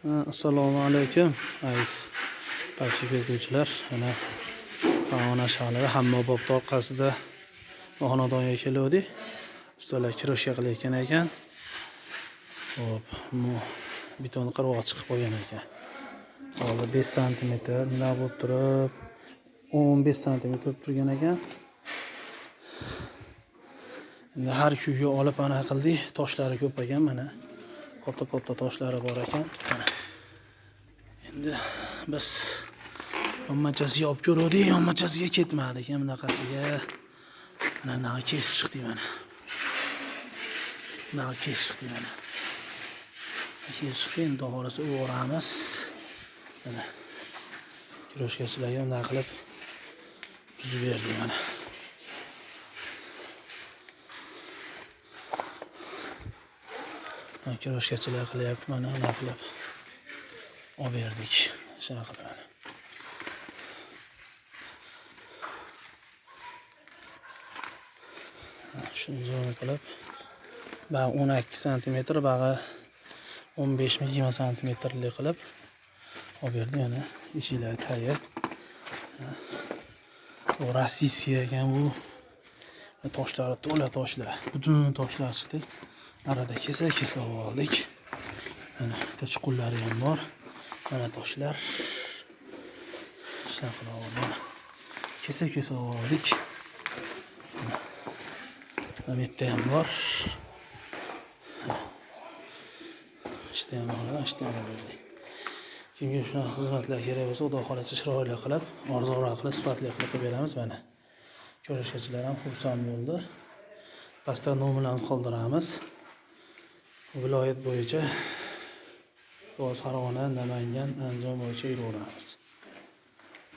Assalomu alaykum aziz barcha kuzatuvchilar. Mana Farg'ona shahrida Hammobobni orqasida xonadonga keluvdik. Ustalar kiroshka qilayotgan ekan. Xo'p, bu beton qirg'oq chiqib qolgan ekan. Hozir 5 santimetr bunday bo'lib turib 15 santimetr bo'lib turgan ekan. Endi har kuyga olib ana qildik. Toshlari ko'p ekan mana. Katta-katta toshlari bor ekan. Mana. Endi biz yonmachasiga olib ko'ruvdik, yonmachasiga ketmadi ekan bunaqasiga. Mana bunaqa kesib chiqdik mana. Bunaqa kesib chiqdik mana. Kesib chiqdik, endi xohlasa o'ramiz. Mana. Kiroshkachilarga bunaqa qilib buzib berdik mana. Kiroshkachilar qilyapti mana bunaqa qilib olib berdik. Shunaqa qilib mana. Shuni zoom qilib bag'i 12 santimetr, bag'i 15-20 santimetrlik qilib olib berdik. Mana eshiklar tayyor. Bu rossiyskiy ekan bu. Toshlari to'la toshlar. Butun toshlar chiqdi. Arada kesa-kesa oldik. Mana bitta chuqurlari ham bor. Mana toshlar. Ishlar qilib oldik. Kesa-kesa oldik. Mana bu yerda ham bor. Ishda ham bor, ishda ham bor. Kimga shunaqa xizmatlar kerak bo'lsa, Xudo xohlasa chiroyli qilib, arzonroq qilib, sifatli qilib beramiz mana. Ko'rishuvchilar ham xursand bo'ldi. Pastda nomerlarni qoldiramiz. Viloyat bo'yicha Farg'ona, Namangan, Andijon bo'yicha yuraveramiz.